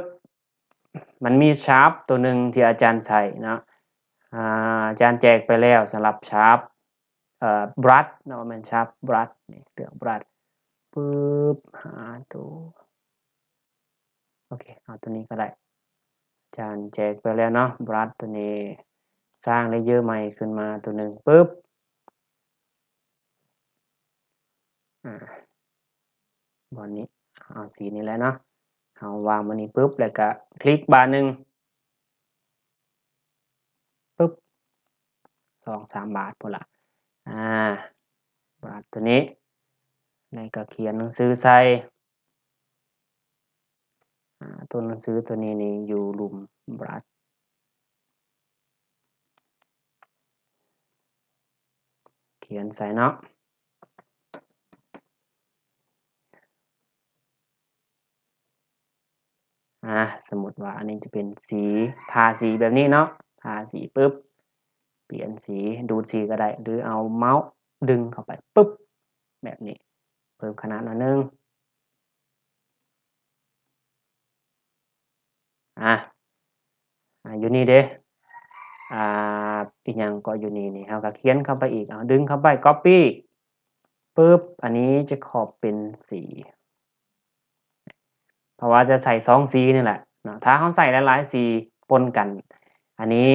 ມັນມີ Sharp ຕົວໜຶ່ງທີ່ອາຈານໃຊ້ເນາະ ອາ ອາຈານແຈກໄປແລ້ວສຳລັບ Sharp ເອີ Brush ເນາະ ແມ່ນ Sharp Brush ນີ້ ເລືອກ Brush ປຶບ ຫາໂຕ ໂອເຄ ເອົາຕົວນີ້ກໍໄດ້ ອາຈານແຈກໄປແລ້ວເນາະ Brush ຕົວນີ້ ສ້າງ layer ໃໝ່ຂຶ້ນມາຕົວໜຶ່ງ ປຶບ ອາ ບ່ອນນີ້ ເອົາສີນີ້ແຫຼະເນາະ ເຮົາວາງບ່ອນນີ້ປຶບ ແລ້ວກະຄລິກບາດໜຶ່ງ ປຶບ ສອງສາມບາດພຸ້ນລະ ອາ ບາດຕົວນີ້ ແລ້ວກໍຂຽນໜັງສືໃສ່ ອາ ຕົວໜັງສືຕົວນີ້ນີ້ຢູ່ລຸ່ມ Brush ຂຽນໃສ່ເນາະ. ອາ ສົມມຸດວ່າອັນນີ້ຈະເປັນສີ ທາສີແບບນີ້ເນາະ ທາສີປຶບ ປ່ຽນສີ ດູດສີກໍໄດ້ ຫຼືເອົາເມົາດຶງເຂົ້າໄປປຶບ ແບບນີ້ ເພີ່ມຂະໜາດໜ້ອຍໜຶ່ງ. ອາ ອາ ຢູ່ນີ້ເດ້ ອາ ອີຫຍັງເກາະ ຢູ່ນີ້ນີ້ ເຮົາກໍຂຽນເຂົ້າໄປອີກ ເອົາດຶງເຂົ້າໄປ copy ປຶບ ອັນນີ້ຈະຂອບເປັນສີ ເພາະວ່າຈະໃສ່ສອງສີນີ້ແຫຼະເນາະ ຖ້າເຮົາໃສ່ຫຼາຍໆສີປົນກັນ ອັນນີ້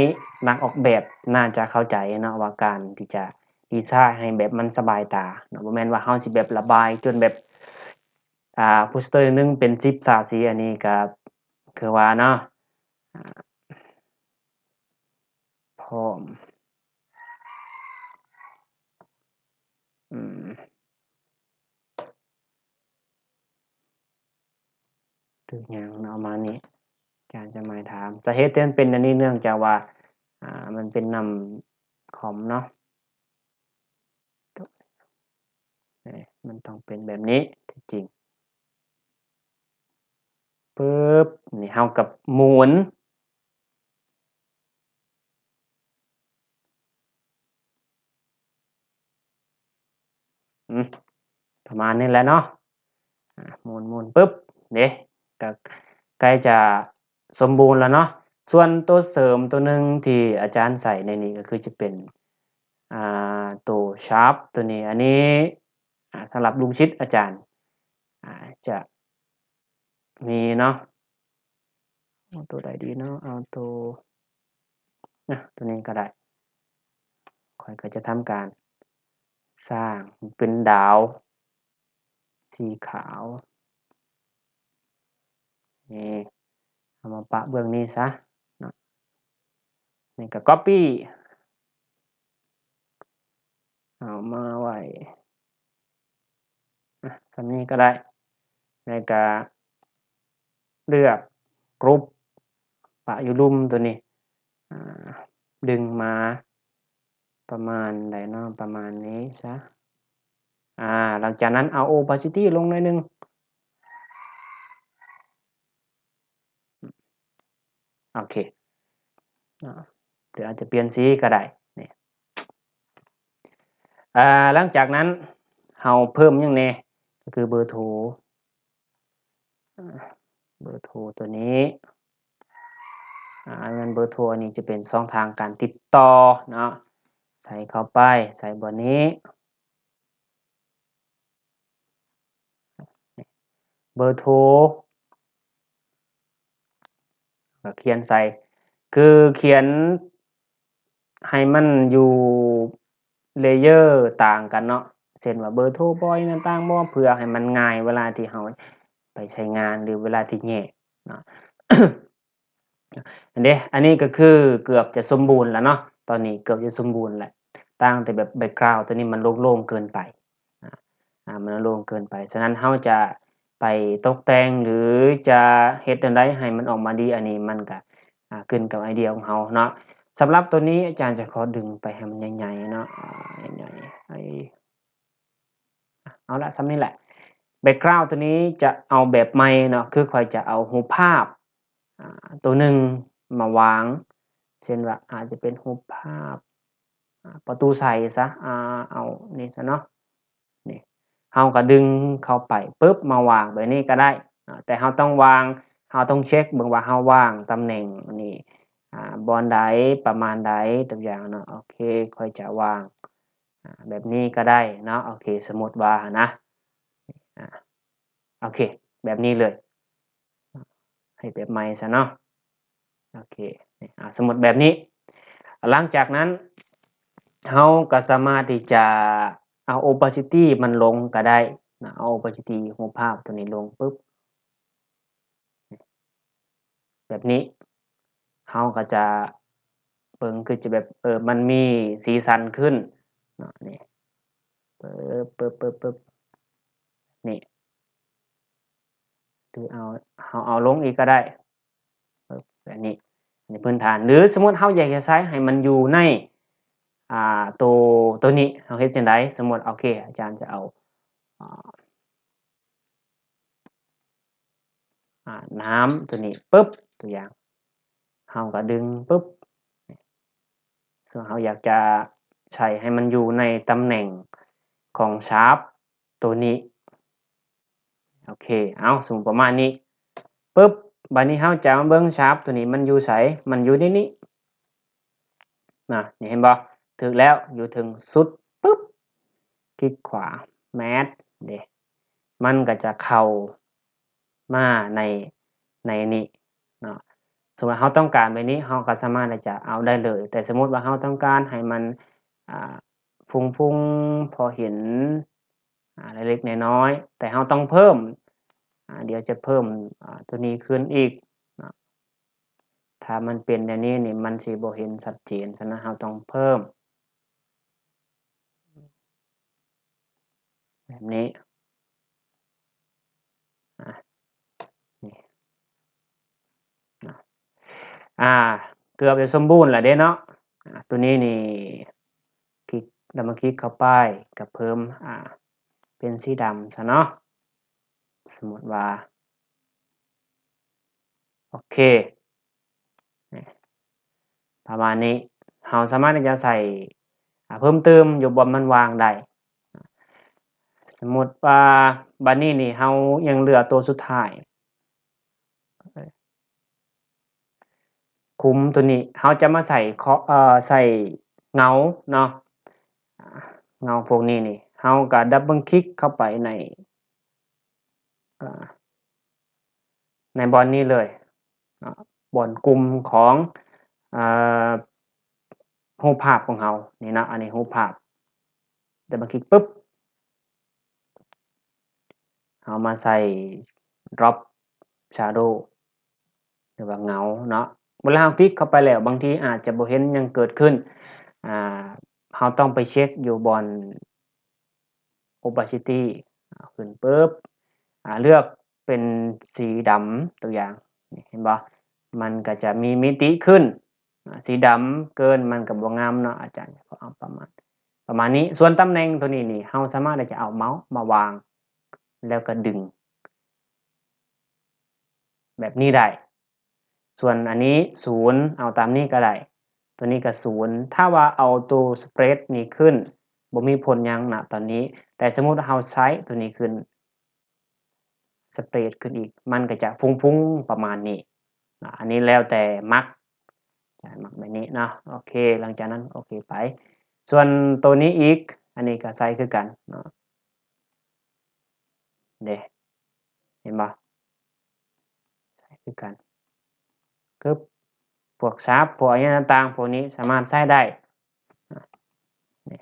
ນັກອອກແບບໜ້າຈະເຂົ້າໃຈເນາະ ວ່າການທີ່ຈະດີໄຊໃຫ້ແບບມັນສະບາຍຕາເນາະ ບໍ່ແມ່ນວ່າເຮົາຊິແບບລະບາຍຈົນແບບ ອ່າ ໂປສເຕີໜຶ່ງເປັນສິບ ຊາວ ສີ່ ອັນນີ້ກໍຄືວ່າເນາະ ອາ ພ້ອມ ອືມ ຖືກຫຍັງເນາະ ປະມານນີ້ ອາຈານຈະໝາຍຖາມ ສາເຫດທີ່ມັນເປັນອັນນີ້ ເນື່ອງຈາກວ່າ ອາ ມັນເປັນນ້ຳຄອມເນາະ. ເອີ ມັນຕ້ອງເປັນແບບນີ້ທີ່ຈິງ ປຶບ ນີ້ເຮົາກໍໝູນ ອືມ ປະມານນີ້ແຫຼະເນາະ ອາ ໝູນໆ ປຶບ ເດ້ ກໍໃກ້ຈະ ສົມບູນແລ້ວເນາະ ສ່ວນຕົວເສີມຕົວໜຶ່ງທີ່ອາຈານໃສ່ໃນນີ້ກໍຄືຈະເປັນ ອ່າ ຕົວ Sharp ຕົວນີ້ ອັນນີ້ ອ່າ ສຳລັບລູກສິດອາຈານ ອ່າ ຈະມີເນາະ ເອົາຕົວໃດດີເນາະ ເອົາຕົວ ນະ ຕົວນີ້ກໍໄດ້ ຂ້ອຍກໍຈະທຳການສ້າງເປັນດາວ ສີຂາວ ນີ້ ເອົາມາປະເບື້ອງນີ້ຊະເນາະ ນີ້ກໍ copy ເອົາມາໄວ້ ອະ ສ່ຳນີ້ກໍໄດ້ ແລ້ວກໍເລືອກ Group ປະຢູ່ລຸ່ມຕົວນີ້ ອາ ດຶງມາ ປະມານໃດເນາະ ປະມານນີ້ຊະ ອາ ຫຼັງຈາກນັ້ນເອົາ opacity ລົງໜ້ອຍໜຶ່ງ ໂອເຄ ອາ ຫຼືອາດຈະປ່ຽນສີກໍໄດ້ ນີ້ ອາ ຫຼັງຈາກນັ້ນເຮົາເພີ່ມຫຍັງແດ່ ກໍຄືເບີໂທ ອາ ເບີໂທຕົວນີ້ ອາ ແມ່ນເບີໂທ ອັນນີ້ຈະເປັນຊ່ອງທາງການຕິດຕໍ່ເນາະ ໃສ່ເຂົ້າໄປ ໃສ່ບ່ອນນີ້ ເບີໂທ ກໍຂຽນໃສ່ ຄືຂຽນ ໃຫ້ມັນຢູ່ layer ຕ່າງກັນເນາະ ເຊັ່ນວ່າເບີໂທບໍ່ ອີ່ຫຍັງຕ່າງບໍ່ ເພື່ອໃຫ້ມັນງ່າຍເວລາທີ່ເຮົາໄປໃຊ້ງານ ຫຼືເວລາທີ່ແຍກເນາະ ອັນເດ້ ອັນນີ້ກໍຄືເກືອບຈະສົມບູນແລ້ວເນາະ ຕອນນີ້ເກືອບຈະສົມບູນແລ້ວ ຕ່າງແຕ່ແບບ background ຕົວນີ້ມັນໂລ່ງໆເກີນໄປ ອາ ອາ ມັນໂລ່ງເກີນໄປ ສະນັ້ນເຮົາຈະໄປຕົກແຕ່ງ ຫຼືຈະເຮັດແນວໃດໃຫ້ມັນອອກມາດີ ອັນນີ້ມັນກະ ອາ ຂຶ້ນກັບໄອເດຍຂອງເຮົາເນາະ ສຳລັບຕົວນີ້ອາຈານຈະຂໍດຶງໄປໃຫ້ມັນໃຫຍ່ໆເນາະ ອາ ໃຫຍ່ໆ ເອົາລະ ສ່ຳນີ້ແຫຼະ background ຕົວນີ້ຈະເອົາແບບໃໝ່ເນາະ ຄືຂ້ອຍຈະເອົາຮູບພາບ ອາ ຕົວໜຶ່ງມາວາງ ເຊັ່ນວ່າອາດຈະເປັນຮູບພາບ ອາ ປະຕູໄຊຊະ ອາ ເອົານີ້ຊະເນາະ ນີ້ ເຮົາກໍດຶງເຂົ້າໄປປຶບ ມາວາງແບບນີ້ກໍໄດ້ ອາ ແຕ່ເຮົາຕ້ອງວາງ ເຮົາຕ້ອງເຊັກເບິ່ງວ່າເຮົາວາງຕຳແໜ່ງນີ້ ອາ ບ່ອນໃດ ປະມານໃດ ຕົວຢ່າງເນາະ. ໂອເຄ ຂ້ອຍຈະວາງ ອາ ແບບນີ້ກໍໄດ້ເນາະ. ໂອເຄ ສົມມຸດວ່ານະ ອາ ໂອເຄ ແບບນີ້ເລີຍ ເຮັດແບບໃໝ່ຊະເນາະ. ໂອເຄ ນີ້ ອາ ສົມມຸດແບບນີ້ ຫຼັງຈາກນັ້ນ ເຮົາກໍສາມາດທີ່ຈະເອົາໂອປາຊິຕີມັນລົງກໍໄດ້ນະ. ເອົາໂອປາຊິຕີຮູບພາບຕົວນີ້ລົງປຶບ ແບບນີ້ ເຮົາກໍຈະເບິ່ງຄືຈະແບບ ເອີ ມັນມີສີສັນຂຶ້ນເນາະ. ນີ້ ປຶບ ປຶບ ປຶບ ປຶບ ນີ້ ຫຼືເອົາ ເຮົາເອົາລົງອີກກໍໄດ້ ປຶບ ແບບນີ້. ອັນນີ້ພື້ນຖານ ຫຼືສົມມຸດເຮົາຢາກຈະໃຊ້ໃຫ້ມັນຢູ່ໃນ ອ່າ ໂຕ ໂຕນີ້ ເຮົາເຮັດຈັ່ງໃດ? ສົມມຸດ ໂອເຄ ອາຈານຈະເອົາ ອ່າ ອາ ນ້ຳຕົວນີ້ປຶບ ຕົວຢ່າງ ເຮົາກໍດຶງປຶບ ສ່ວນເຮົາຢາກຈະໃສ່ໃຫ້ມັນຢູ່ໃນຕຳແໜ່ງຂອງຊາບຕົວນີ້. ໂອເຄ ເອົາ ສົມມຸດປະມານນີ້ປຶບ ບາດນີ້ເຮົາຈະມາເບິ່ງຊາບຕົວນີ້ມັນຢູ່ໃສ? ມັນຢູ່ໃນນີ້ ນະ ນີ້ເຫັນບໍ່? ຖືກແລ້ວ ຢູ່ເທິງສຸດປຶບ ຄລິກຂວາ ແມັດ ເດ້ ມັນກໍຈະເຂົ້າມາໃນ ໃນນີ້ເນາະ. ສົມມຸດເຮົາຕ້ອງການແບບນີ້ ເຮົາກໍສາມາດທີ່ຈະເອົາໄດ້ເລີຍ ແຕ່ສົມມຸດວ່າເຮົາຕ້ອງການໃຫ້ມັນ ອ່າ ຟຸ້ງໆ ພໍເຫັນ ອ່າ ເລັກໆ ນ້ອຍໆ ແຕ່ເຮົາຕ້ອງເພີ່ມ ອ່າ ດຽວຈະເພີ່ມ ອ່າ ຕົວນີ້ຂຶ້ນອີກເນາະ. ຖ້າມັນເປັນແນວນີ້ນີ້ ມັນຊິບໍ່ເຫັນຊັດເຈນ, ສະນັ້ນເຮົາຕ້ອງເພີ່ມແບບນີ້. ອ່າ ນີ້ນະ ອ່າ ເກືອບຈະສົມບູນແລ້ວເດ້ເນາະ. ອ່າ ຕົວນີ້ນີ້ ຄລິກ ດັບເບິນຄລິກເຂົ້າໄປ ກໍເພີ່ມ ອ່າ ເປັນສີດຳຊະເນາະ. ສົມມຸດວ່າ ໂອເຄ ປະມານນີ້ ເຮົາສາມາດທີ່ຈະໃສ່ ອ່າ ເພີ່ມເຕີມຢູ່ບ່ອນມັນວ່າງໄດ້. ສົມມຸດວ່າບາດນີ້ນີ້ ເຮົາຍັງເຫຼືອໂຕສຸດທ້າຍ ຄຸມຕົວນີ້ ເຮົາຈະມາໃສ່ ເອີ ໃສ່ເງົາເນາະ. ເງົາພວກນີ້ນີ້ ເຮົາກໍດັບເບິນຄລິກເຂົ້າໄປໃນ ອ່າ ໃນບ່ອນນີ້ເລີຍເນາະ ບ່ອນກຸ່ມຂອງ ເອີ ຮູບພາບຂອງເຮົານີ້ເນາະ. ອັນນີ້ຮູບພາບ ດັບເບິນຄລິກປຶບ ເຮົາມາໃສ່ drop shadow ຫຼືວ່າເງົາເນາະ. ເວລາເຮົາຄລິກເຂົ້າໄປແລ້ວ ບາງທີອາດຈະບໍ່ເຫັນຫຍັງເກີດຂຶ້ນ ອ່າ ເຮົາຕ້ອງໄປເຊັກຢູ່ບ່ອນ opacity ເອົາຂຶ້ນປຶບ ອ່າ ເລືອກເປັນສີດຳ ຕົວຢ່າງ ນີ້ ເຫັນບໍ່? ມັນກໍຈະມີມິຕິຂຶ້ນ. ອ່າ ສີດຳເກີນມັນກໍບໍ່ງາມເນາະ ອາຈານກໍເອົາປະມານ ປະມານນີ້. ສ່ວນຕຳແໜ່ງຕົວນີ້ນີ້ ເຮົາສາມາດທີ່ຈະເອົາເມົາສ໌ມາວາງ ແລ້ວກໍດຶງແບບນີ້ໄດ້. ສ່ວນອັນນີ້ສູນ ເອົາຕາມນີ້ກໍໄດ້ ຕົວນີ້ກໍສູນ. ຖ້າວ່າເອົາໂຕ spread ນີ້ຂຶ້ນ ບໍ່ມີຜົນຫຍັງນະຕອນນີ້ ແຕ່ສົມມຸດເຮົາໃຊ້ຕົວນີ້ຂຶ້ນ spread ຂຶ້ນອີກ ມັນກໍຈະຟຸ້ງໆປະມານນີ້ນະ. ອັນນີ້ແລ້ວແຕ່ມັກ ອາຈານມັກແບບນີ້ເນາະ. ໂອເຄ ຫຼັງຈາກນັ້ນໂອເຄໄປ. ສ່ວນໂຕນີ້ອີກ ອັນນີ້ກໍໃຊ້ຄືກັນເນາະ ເດ້ ເຫັນບໍ່? ໃຊ້ຄືກັນ ກຶບ ພວກຊາບ ພວກຫຍັງຕ່າງໆ ພວກນີ້ສາມາດໃຊ້ໄດ້. ນີ້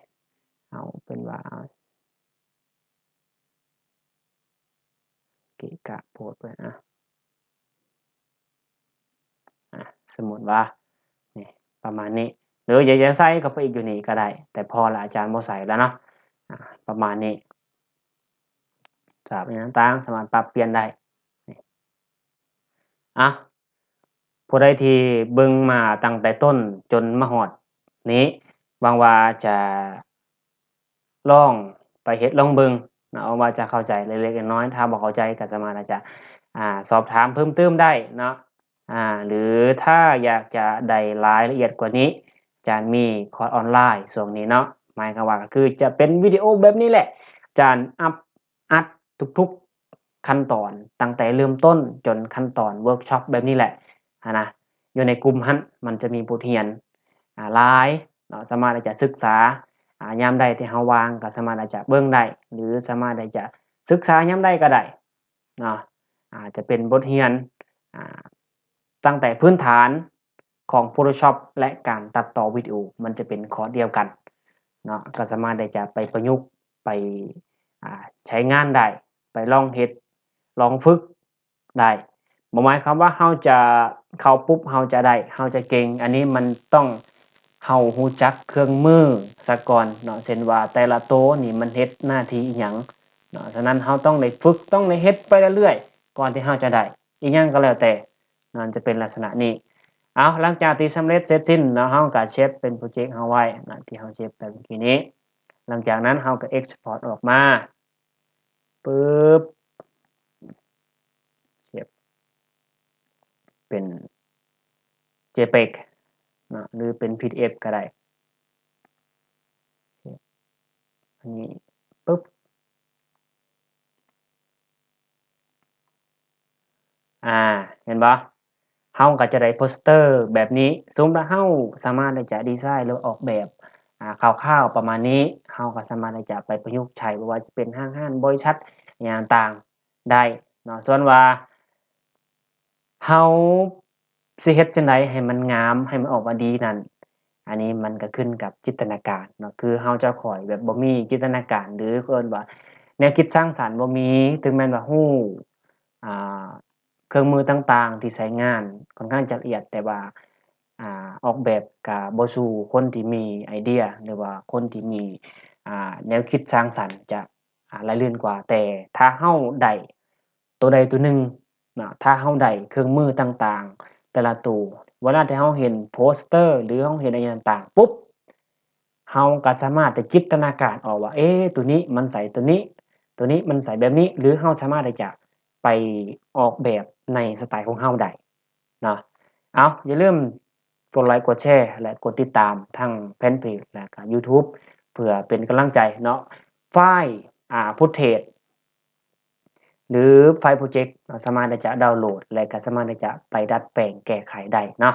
ເອົາເປັນວ່າ ເກະກະໂພດໄປ ອ່ະ ອ່ະ ສົມມຸດວ່າ ນີ້ ປະມານນີ້ ຫຼືຢາກຈະໃສ່ເຂົ້າໄປອີກຢູ່ນີ້ກໍໄດ້ ແຕ່ພໍລະ ອາຈານບໍ່ໃສ່ແລ້ວເນາະ. ອ່າ ປະມານນີ້ ສາບຫຍັງຕ່າງໆ ສາມາດປັບປ່ຽນໄດ້. ນີ້ ອ່ະ ຜູ້ໃດທີ່ເບິ່ງມາຕັ້ງແຕ່ຕົ້ນຈົນມາຮອດນີ້ ຫວັງວ່າຈະລອງໄປເຮັດລອງເບິ່ງເນາະ ຫວັງວ່າຈະເຂົ້າໃຈເລັກໆນ້ອຍໆ. ຖ້າບໍ່ເຂົ້າໃຈກໍສາມາດອາດຈະ ອ່າ ສອບຖາມເພີ່ມເຕີມໄດ້ເນາະ. ອ່າ ຫຼືຖ້າຢາກຈະໄດ້ລາຍລະອຽດກວ່ານີ້ ຈານມີຄອດອອນລາຍຊ່ວງນີ້ເນາະ ໝາຍຄວາມວ່າກໍຄືຈະເປັນວິດີໂອແບບນີ້ແຫຼະ ຈານອັບ ອັດທຸກ ຂັ້ນຕອນ ຕັ້ງແຕ່ເລີ່ມຕົ້ນຈົນຂັ້ນຕອນເວີກຊັອບແບບນີ້ແຫຼະຫັ້ນນະ. ຢູ່ໃນກຸ່ມຫັ້ນມັນຈະມີບົດຮຽນ ອ່າ ຫຼາຍເນາະ, ສາມາດທີ່ຈະສຶກສາ ອ່າ ຍາມໃດທີ່ເຮົາວ່າງກໍສາມາດທີ່ຈະເບິ່ງໄດ້ ຫຼື ສາມາດທີ່ຈະສຶກສາຍາມໃດກໍໄດ້ເນາະ. ອາດຈະເປັນບົດຮຽນ ອ່າ ຕັ້ງແຕ່ພື້ນຖານຂອງ Photoshop ແລະ ການຕັດຕໍ່ວິດີໂອ ມັນຈະເປັນຄອດດຽວກັນເນາະ, ກໍສາມາດທີ່ຈະໄປປະຍຸກ ໄປ ອ່າ ໃຊ້ງານໄດ້ ໄປລອງເຮັດ ລອງຝຶກໄດ້. ບໍ່ໝາຍຄວາມວ່າເຮົາຈະເຂົ້າປຸບເຮົາຈະໄດ້ ເຮົາຈະເກັ່ງ, ອັນນີ້ມັນຕ້ອງເຮົາຮູ້ຈັກເຄື່ອງມືສາກ່ອນເນາະ, ເຊັ່ນວ່າແຕ່ລະໂຕນີ້ມັນເຮັດໜ້າທີ່ອີ່ຫຍັງເນາະ. ສະນັ້ນເຮົາຕ້ອງໄດ້ຝຶກ ຕ້ອງໄດ້ເຮັດໄປເລື້ອຍໆ ກ່ອນທີ່ເຮົາຈະໄດ້ ອີ່ຫຍັງກໍແລ້ວແຕ່ ມັນຈະເປັນລັກສະນະນີ້. ເອົາ ຫຼັງຈາກທີ່ສຳເລັດເສັດສິ້ນເນາະ, ເຮົາກໍເຊບເປັນໂປຣເຈັກເຮົາໄວ້ນະ ທີ່ເຮົາເຊບໄປເມື່ອກີ້ນີ້. ຫຼັງຈາກນັ້ນເຮົາກໍ export ອອກມາ ປຶບ ເຊບເປັນ JPEG ເນາະ ຫຼືເປັນ PDF ກໍໄດ້. ອັນນີ້ ປຶບ ອ່າ ເຫັນບໍ່? ເຮົາກໍຈະໄດ້ໂປສເຕີແບບນີ້. ສົມມຸດວ່າເຮົາສາມາດທີ່ຈະດີໄຊ ຫຼື ອອກແບບ ອ່າ ຄ່າວໆປະມານນີ້, ເຮົາກໍສາມາດທີ່ຈະໄປປະຍຸກໃຊ້ ບໍ່ວ່າຈະເປັນຫ້າງຮ້ານ ບໍລິສັດ ຫຍັງຕ່າງໄດ້ເນາະ. ສ່ວນວ່າເຮົາຊິເຮັດຈັ່ງໃດໃຫ້ມັນງາມ ໃຫ້ມັນອອກມາດີນັ້ນ ອັນນີ້ມັນກໍຂຶ້ນກັບຈິນຕະນາການເນາະ, ຄືເຮົາຈະຄ່ອຍແບບບໍ່ມີຈິນຕະນາການ ຫຼື ເອີ້ນວ່າແນວຄິດສ້າງສັນບໍ່ມີ, ເຖິງແມ່ນວ່າຮູ້ ອ່າ ເຄື່ອງມືຕ່າງໆທີ່ໃຊ້ງານຂ້ອນຂ້າງຈະລະອຽດ ແຕ່ວ່າ ອ່າ ອອກແບບກະບໍ່ສູ້ຄົນທີ່ມີໄອເດຍ ຫຼືວ່າຄົນທີ່ມີ ອ່າ ແນວຄິດສ້າງສັນຈະ ອ່າ ໄຫຼລື່ນກວ່າ. ແຕ່ຖ້າເຮົາໄດ້ໂຕໃດໂຕໜຶ່ງນະ ຖ້າເຮົາໄດ້ເຄື່ອງມືຕ່າງໆແຕ່ລະໂຕ ເວລາທີ່ເຮົາເຫັນໂປສເຕີ ຫຼື ເຮົາເຫັນອີ່ຫຍັງຕ່າງໆປຸບ ເຮົາກໍສາມາດຈະຈິນຕະນາການອອກວ່າ ເອ ໂຕນີ້ມັນໃສ່ໂຕນີ້ ໂຕນີ້ມັນໃສ່ແບບນີ້ ຫຼື ເຮົາສາມາດທີ່ຈະໄປອອກແບບໃນສະໄຕຂອງເຮົາໄດ້ເນາະ. ເອົາ ຢ່າລືມກົດໄລ ກົດແຊ ແລະ ກົດຕິດຕາມທັງແຟນເພຈ ແລະ ກະ YouTube ເພື່ອເປັນກຳລັງໃຈເນາະ. ໄຟລ໌ ອ່າ ຟຸດເທຈ ຫຼື ໄຟລ໌ໂປຣເຈັກ ສາມາດທີ່ຈະດາວໂຫຼດ ແລະ ກໍສາມາດທີ່ຈະໄປດັດແປງແກ້ໄຂໄດ້ເນາະ.